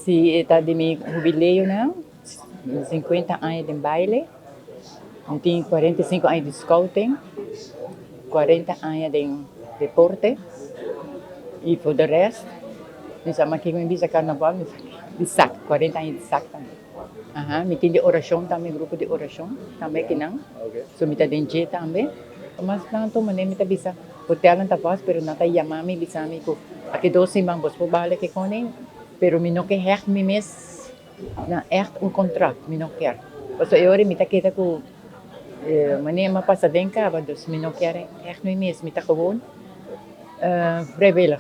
Si, e ta di mi hubileonan, 50 aña den baile, mi tin 45 aña di scouting, 40 aña den deporte y for the rest mi sa mas kico mi bisa carnaval mi sa di sac, 40 aña di sac tambe. Aha, mi tin di oracion tambe, grupo di oracion tambe akinan, so mi ta den dje tambe. Mas tanto manera mi ta bisa hotelnan ta vast pero nan ta yama mi bisa mi cu aki dos siman bos por bale ke con. Pero mi no ke hecht mi mes na echt un contract, mi no kier. Pasobra e ora mi ta keda ku manera mi a pasa den kaba, dus mi no kier hecht mi mes, mi ta gewoon vrijwillig.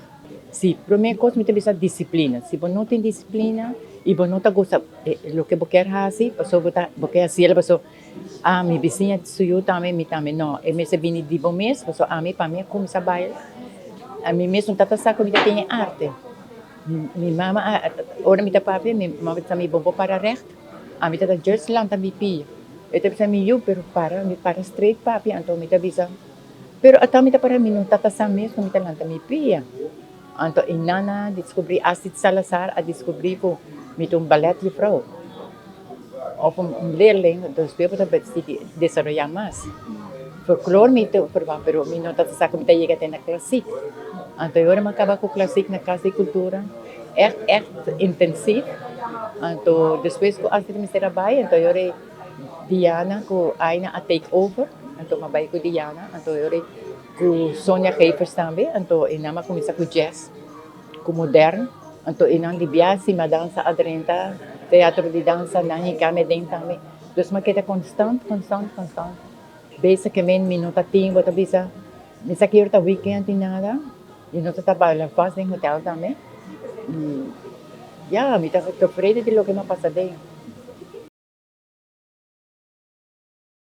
Si, prome kos mi ta bisa disiplina. Si bo no tin disiplina i bo no ta gusta loke bo kier hasi, pasobra bo ta bo ke hasiel pasobra ah mi bisiña su yu tambe, mi tambe. No, e mester bini di bo mes, pasobra ami pa mi a kuminsá baila, ami mes no tabata sa ku mi ta tin e arte. Mi mama a, ora mi ta papia, mi mama ta bisa mi, bo por para recht? Ami ta ta just lanta mi pia. E ta bisa mi, yu, pero para, mi para straight papia. Anto mi ta bisa, pero ata mi ta para, mi no ta ta sa mes ku mi ta lanta mi pia. Anto e nana a diskubrí, Astrid Salazar a diskubrí ku mi ta un balèt jufrou òf un leerling, despues bo ta sigui desaroyá mas. Folklor mi ta probá, pero mi no ta sa ku mi ta yega te na klasik. Anto e ora mi a kaba ku klasik na Kas di Kultura, ègt ègt intensief. Anto despues ku Astrid mester a bai, anto e ora ei Diana ku Aina a take over, anto mi a bai ku Diana, anto e ora ei ku Sonia Gevers tambe, anto e nan a kuminsá ku jazz, ku modern, anto e nan di biaha si mi a dansa a drenta teatro di dansa, nan hinká mi aden tambe. Dus mi a keda konstant, konstant, konstant. Besa ke men mi no ta tin, bo ta bisa mi sa ki ora ta weekend ni nada, mi no ta ta baila vast den hotel tambe. Ya, mi ta tevreden di loke mi a pasa den.